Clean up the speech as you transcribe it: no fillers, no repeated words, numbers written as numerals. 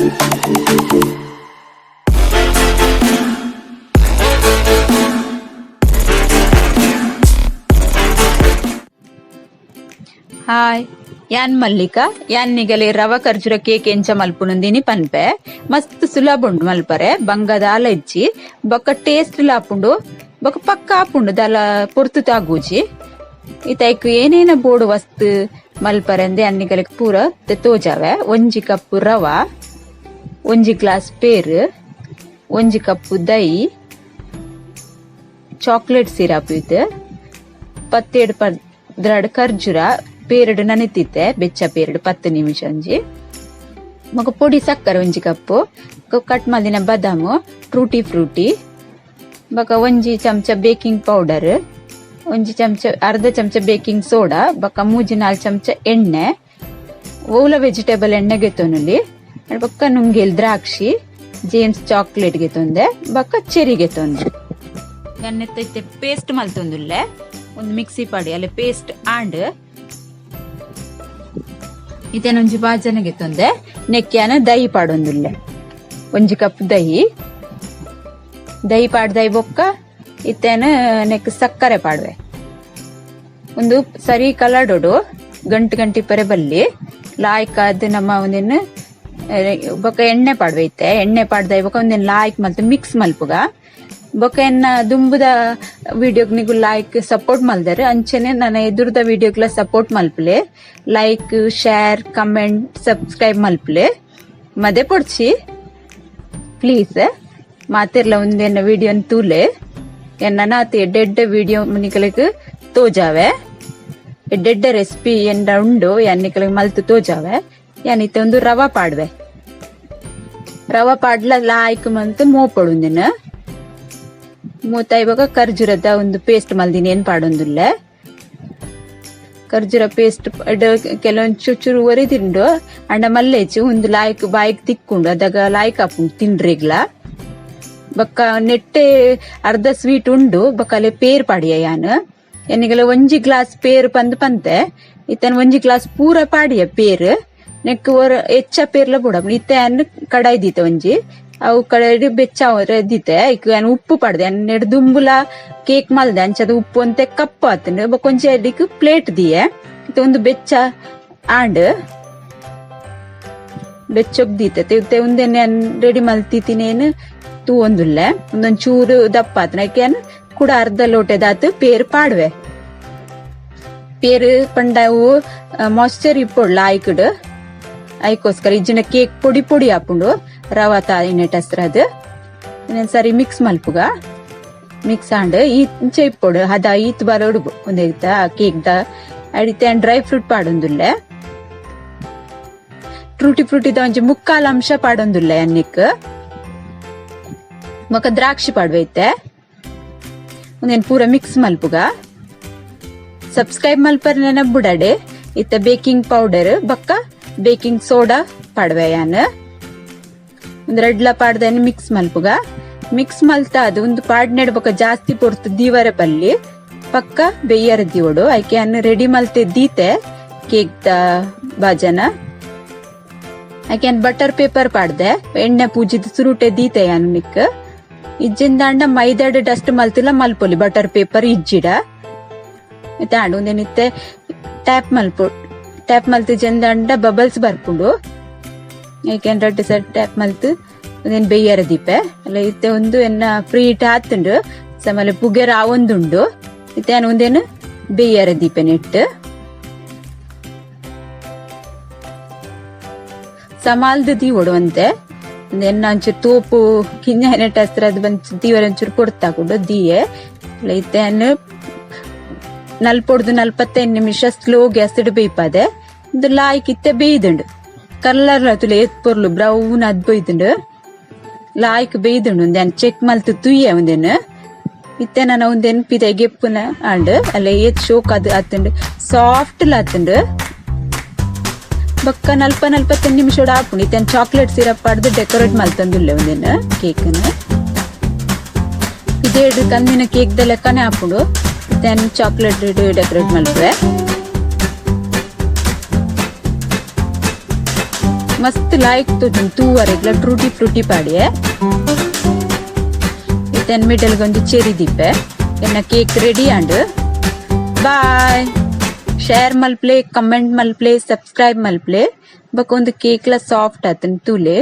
Hi, ಯಾನ್ ಮಲ್ಲಿಕಾ. ಯಾನ್ ನಿಗಲೆ ರವ ಖರ್ಜೂರ ಕೇಕ್ ಎಂಚ ಮಲ್ಪುನುಂದಿನಿ ಪನ್ಪೆ. ಮಸ್ತ್ ಸುಲಭ ಉಂಡು ಮಲ್ಪರೆ, ಬಂಗದಾಲ ಇಜ್ಜಿ, ಬೊಕ ಟೇಸ್ಟ್ ಲ ಆಪುಂಡು, ಬೊಕ ಪಕ್ಕ ಆಪುಂಡು, ದಾಲ ಪೊರ್ತು ತಾಗೂಜಿ. ಇತೈಕ್ ಏನೇನ ಬೋಡು ವಸ್ತು ಮಲ್ಪರೆಂದೆ ಯಾನ್ ಪೂರ ತೋಜಾವೆ. ಒಂಜಿ ಕಪ್ ರವ, ಒಂಜಿ ಗ್ಲಾಸ್ ಪೇರ್, ಒಂಜಿ ಕಪ್ ದೈ, ಚಾಕ್ಲೇಟ್ ಸಿರಪ್ ಇತ್ತು, ಪತ್ತೆಡ್ ಪದ್ರಾಡ್ ಖರ್ಜೂರ ಪೇರ್ಡ್ ನನಿತಿತ್ತೆ, ಬೆಚ್ಚ ಪೇರ್ಡ್ 10 ನಿಮಿಷ ಒಂಜಿ. ಬೊಕ ಪೊಡಿ ಸಕ್ಕರೆ ಒಂಜಿ ಕಪ್ಪು, ಕಟ್ ಮಲ್ದಿನ ಬಾದಾಮು, ಟ್ರೂಟಿ ಫ್ರೂಟಿ, ಬೊಕ ಒಂಜಿ ಚಮಚ ಬೇಕಿಂಗ್ ಪೌಡರ್, ಒಂಜಿ ಚಮಚ ಅರ್ಧ ಚಮಚ ಬೇಕಿಂಗ್ ಸೋಡಾ, ಬೊಕ 3-4 ಚಮಚ ಎಣ್ಣೆ, ಓಲ ವೆಜಿಟೇಬಲ್ ಎಣ್ಣೆ ಗೆತ್ತೊನುಲಿ, ಬೊಕ್ಕ ನುಂಗೆಲ್ ದ್ರಾಕ್ಷಿ, ಜೇಮ್ಸ್ ಚಾಕ್ಲೇಟ್ ಗೆತ್ತೊಂದೆ, ಬೊಕ್ಕ ಚೆರಿ ಗೆತ್ತೊಂದೆ. ಎಣ್ಣೆ ಪೇಸ್ಟ್ ಮಲ್ತೊಂದುಲ್ಲೆ. ಒಂದು ಮಿಕ್ಸಿ ಪಾಡಿ ಅಲ್ಲೇ ಪೇಸ್ಟ್ ಆಂಡ್ ಇತೇನೊಂಜಿ ಬಾಜನ ಗೆತ್ತೊಂದೆ. ನೆಕ್ಕ್ಯಾನ ದಹಿ ಪಾಡೊಂದುಲ್ಲೆ. ಒಂಜಿ ಕಪ್ ದಹಿ. ದಹಿ ಪಾಡ್ದೈ ಬೊಕ್ಕ ಇತ್ತೇನ ನೆಕ್ ಸಕ್ಕರೆ ಪಾಡುವೆ. ಒಂದು ಸರಿ ಕಲಡೊಡು ಗಂಟು ಗಂಟಿ ಪರೆ ಬಲ್ಲಿ ಲಾಯ್ಕ್ ಅದು ನಮ್ಮ ಒಂದಿನ ಬೊಕ್ಕ ಎಣ್ಣೆ ಪಾಡ್ವೆ ಇತ್ತೆ. ಎಣ್ಣೆ ಪಾಡ್ದೈ ಬೊಕ್ಕ ಒಂದಿನ ಲಾಯ್ಕ್ ಮಲ್ತ್ ಮಿಕ್ಸ್ ಮಲ್ಪುಗ. ಬೊಕ್ಕ ಎನ್ನ ದುಂಬುದ ವಿಡಿಯೋಗ್ ನಿಗು ಲೈಕ್ ಸಪೋರ್ಟ್ ಮಲ್ದಾರೆ, ಅಂಚನೆ ನನ್ನ ಎದುರುದ ವಿಡಿಯೋಗ್ಲ ಸಪೋರ್ಟ್ ಮಲ್ಪಲೆ. ಲೈಕ್, ಶೇರ್, ಕಮೆಂಟ್, ಸಬ್ಸ್ಕ್ರೈಬ್ ಮಲ್ಪಲೆ ಮದೆ ಪೊಡ್ಚಿ ಪ್ಲೀಸ್. ಮಾತಿರ್ಲ ಒಂದೇನ ವಿಡಿಯೋನ್ ತೂಲೆ. ಎನ್ನ ಎಡ್ಡೆಡ್ಡೆ ವಿಡಿಯೋ ನಿಕಲೆಗ್ ತೋಜಾವೆ. ಎಡ್ಡೆಡ್ಡೆ ರೆಸಿಪಿ ಎಂಡ ಉಂಡು ಯಾನ್ ನಿಕಲೆಗ್ ಮಲ್ತ್ ತೋಜಾವೆ. ಯಾನ್ ಇತ್ತೆ ಒಂದು ರವಾ ಪಾಡ್ವೆ. ರವಾ ಪಾಡ್ಲ ಲಾಯ್ಕ್ ಮಂತ್ ಮೋಪೊಡು. ಒಂದಿನ ಮೂತ ಇವಾಗ ಖರ್ಜೂರದ ಒಂದು ಪೇಸ್ಟ್ ಮಲ್ದಿನಿ ಏನ್ ಪಾಡೊಂದುಲ್ಲೆ. ಖರ್ಜೂರ ಪೇಸ್ಟ್ ಕೆಲವೊಂದು ಚುಚುರು ಒರಿ ತಿಂಡು ಅಂಡ ಮಲ್ಲೇಚು ಒಂದು ಲಾಯ್ಕ್ ಬಾಯಿಗ್ ತಿಕ್ಕೊಂಡು ಅದಾಗ ಲಾಯ್ಕ್ ಆಪುಂಡು ತಿಂಡ್ರಿಗ್ಲ. ಬೊಕ್ಕ ನೆಟ್ಟೆ ಅರ್ಧ ಸ್ವೀಟ್ ಉಂಡು. ಬೊಕ್ಕ ಅಲ್ಲೇ ಪೇರ್ ಪಾಡಿಯ ಯಾನ್. ಎನ್ನಿಗೆಲ್ಲ ಒಂಜಿ ಗ್ಲಾಸ್ ಪೇರ್ ಪಂದ್ ಪಂತೆ. ಇತ್ತನ್ ಒಂಜಿ ಗ್ಲಾಸ್ ಪೂರ ಪಾಡಿಯ ಪೇರ್. ನೆಕ್ ಒರ ಎಚ್ಚ ಪೇರ್ಲ ಬೋಡ. ಇತ್ತೆ ಅನ್ ಕಡಾಯಿ ದೀತೆ ಒಂಜಿ, ಅವು ಕಡಾಯಿ ಬೆಚ್ಚ ದೀತೆ. ಇಕ್ ಯಾನ್ ಉಪ್ಪು ಪಾಡ್ದೆ. ನೆಡ್ ದುಂಬುಲ ಕೇಕ್ ಮಲ್ದೆ, ಅಂಚದ ಉಪ್ಪು ಅಂತೆ ಕಪ್ಪು ಆತಂಡ್. ಬೊಕ್ಕ ಒಂಜಿ ಅಡಿಕ್ ಪ್ಲೇಟ್ ದಿಯೆ. ಇತ್ತೆ ಒಂದು ಬೆಚ್ಚ ಆಂಡ್, ಬೆಚ್ಚೊಗ್ ದೀತೆ. ಇತ್ತೆ ಉಂದೆನ್ ಯಾನ್ ರೆಡಿ ಮಲ್ತಿತಿನೇನು ತೂವೊಂದುಲ್ಲೆ. ಒಂದೊಂದ್ ಚೂರು ದಪ್ಪ ಆತನ ಯಾನ್ ಕುಡ ಅರ್ಧ ಲೋಟೆದಾತ್ ಪೇರ್ ಪಾಡ್ವೆ. ಪೇರು ಪಂಡವು ಮಾಯ್ಶ್ಚರ್ ಇಪ್ಪೊಡ್ಲ ಆಯ್ಕಡ್, ಐಕೋಸ್ಕರ. ಇಜ್ಜಿನ ಕೇಕ್ ಪೊಡಿ ಪೊಡಿ ಆಪುಂಡು ರವಾ ತಾಯಿನೆಟ್ ಅದು. ಸರಿ ಮಿಕ್ಸ್ ಮಲ್ಪುಗ. ಮಿಕ್ಸ್ ಆಂಡ್ ಇಂಚ ಇಪ್ಪೊಡು ಹದ ಈತ್ ಬರೋಡು ಒಂದೈತ ಕೇಕ್ ದ ಅಡಿತೆ. Dry fruit ಪಾಡೊಂದುಲ್ಲೆ. ಟ್ರೂಟಿ ಫ್ರೂಟಿದ ಒಂಜಿ ಮುಕ್ಕಾಲ್ ಅಂಶ ಪಾಡೊಂದುಲ್ಲೆ ಅನ್ನಿಕ್. ಬೊಕ ದ್ರಾಕ್ಷಿ ಪಾಡ್ವೈತೆ. ಒಂದೇನ್ ಪೂರ ಮಿಕ್ಸ್ ಮಲ್ಪುಗ. ಸಬ್ಸ್ಕ್ರೈಬ್ ಮಲ್ಪರ್ ನೆನಪುಡಡೆ. ಇತ್ತ ಬೇಕಿಂಗ್ ಪೌಡರ್ ಬೊಕ್ಕ ಬೇಕಿಂಗ್ ಸೋಡಾ ಪಾಡ್ವೆ ಯಾನ್. ಒಂದ್ ರಡ್ಲ ಪಾಡ್ದನ್ ಮಿಕ್ಸ್ ಮಲ್ಪುಗ. ಮಿಕ್ಸ್ ಮಲ್ತ ಅದು ಒಂದು ಪಾಡ್ನೆಡ್ ಬೊಕ್ಕ ಜಾಸ್ತಿ ಪೊರ್ತು ದೀವರೆ ಪಲ್ಲಿ, ಪಕ್ಕ ಬೆಯ್ಯರ ದಿವೊಡು. ಐಕೆ ಅನ್ನ ರೆಡಿ ಮಲ್ತೆ ದೀತೆ ಕೇಕ್ the ಬಾಜನ. ಐಕೆ ಬಟರ್ ಪೇಪರ್ ಪಾಡ್ದೆ. ಎಣ್ಣೆ ಪೂಜಿದ್ ಸುರುಟೆ ದೀತೆ ಯಾನ್ ನಿಕ್. ಇಜ್ಜಿಂದಾಂಡ ಮೈದಾಡ್ ಡಸ್ಟ್ ಮಲ್ತಿಲ್ಲ ಮಲ್ಪೊಲಿ ಬಟರ್ ಪೇಪರ್ ಇಜ್ಜಿಡ. ಇತ್ತೆ ಒಂದೇನಿತ್ತೆ ಟ್ಯಾಪ್ ಮಲ್ಪು. ಟ್ಯಾಪ್ ಮಲ್ತು ಜೆಂದಾಂಡ ಬಬಲ್ಸ್ ಬರ್ಪುಂಡು. ಐಕೆ ರಡ್ಡ್ ಸೈಡ್ ಟ್ಯಾಪ್ ಮಲ್ತು ಒಂದೇನ್ ಬೆಯ್ಯರ ದೀಪೆ. ಅಲ್ಲ, ಇತ್ತೆ ಒಂದು ಎನ್ನ ಫ್ರೀ ಇಟ್ಟು ಆತುಂಡು. ಸಮಲೆ ಪುಗೆರ ಆವೊಂದುಂಡು. ಇತ್ತೆ ಯಾನ್ ಒಂದೇನು ಬೆಯ್ಯರ ದೀಪೆ ನೆಟ್. ಸಮಾಲ್ದು ದೀವೊಡು ಅಂತೆ. ಒಂದು ಎನ್ನ ಒಂಚೂರು ತೋಪು ಕಿಂಜ ನೆಟ್ ಹಸ್ತ್ರ ಅದು ಬಂದು ದೀವರ ಒಂಚೂರು ಪೊರ್ತಾಕುಂಡು ದಿಯೆ. ಅಲ್ಲ, ಇತ್ತೆ ಯಾನ್ 40-45 ನಿಮಿಷ ಸ್ಲೋ ಗ್ಯಾಸ್ ಬೇಯ್ಪಾದೆ. ಇದು ಲಾಯ್ಕ್ ಇತ್ತೆ ಬೇಯ್ದುಂಡು. ಕಲರ್ ತುಲೆ ಏತ್ ಪೊರ್ಲು ಬ್ರೌನ್ ಅದ್ ಬೈದುಂಡು. ಲಾಯ್ಕ್ ಬೇಯ್ದುಂಡು. ಒಂದೇನ್ ಚೆಕ್ ಮಲ್ತ್ ತುಯ್ಯ ಒಂದೇನು. ಇತ್ತೆ ನಾನು ಒಂದೇನ್ ಪಿದೆ ಗೆಪ್ಪುನ ಆಂಡ್. ಅಲ್ಲ, ಏತ್ ಶೋಕ್ ಅದು ಆತುಂಡು, ಸಾಫ್ಟ್ ಆತುಂಡು. ಬೊಕ್ಕ 40-45 ನಿಮಿಷ ಆಪುಂಡು. ಇತ್ತೆ ಚಾಕ್ಲೇಟ್ ಸಿರಪ್ ಪಾಡ್ದು ಡೆಕೋರೇಟ್ ಮಲ್ತೊಂದುಲ್ಲೆ ಒಂದೇನು ಕೇಕ್ನ್. ಇದೇಡು ಕಂದಿನ ಕೇಕ್ ದ ಲೆಕ್ಕನೆ ಆಪುಂಡು. ಇತ್ತೆ ಚಾಕ್ಲೇಟ್ ಡೆಕೋರೇಟ್ ಮಲ್ಪುವೆ. ಮಸ್ತ್ ಲಾಯ್ಕ್ ತೋಜುಂಡು ತೂವರೆಗ್ಲ ಟ್ರೂಟಿ ಫ್ರೂಟಿ ಪಾಡಿಯೆ. ಇತ್ತೆ ಮಿಡಲ್ ಒಂಜಿ ಚೆರಿ ದೀಪೆ. ಎನ್ನ ಕೇಕ್ ರೆಡಿ ಆಂಡ್. ಬಾಯ್. ಶೇರ್ ಮಲ್ಪ್ಲೆ, ಕಮೆಂಟ್ ಮಲ್ಪ್ಲೆ, ಸಬ್ಸ್ಕ್ರೈಬ್ ಮಲ್ಪ್ಲೆ. ಬೊಕ ಒಂದು ಕೇಕ್ ಲ ಸಾಫ್ಟ್ ಆತುಂಡು ತೂಲೆ.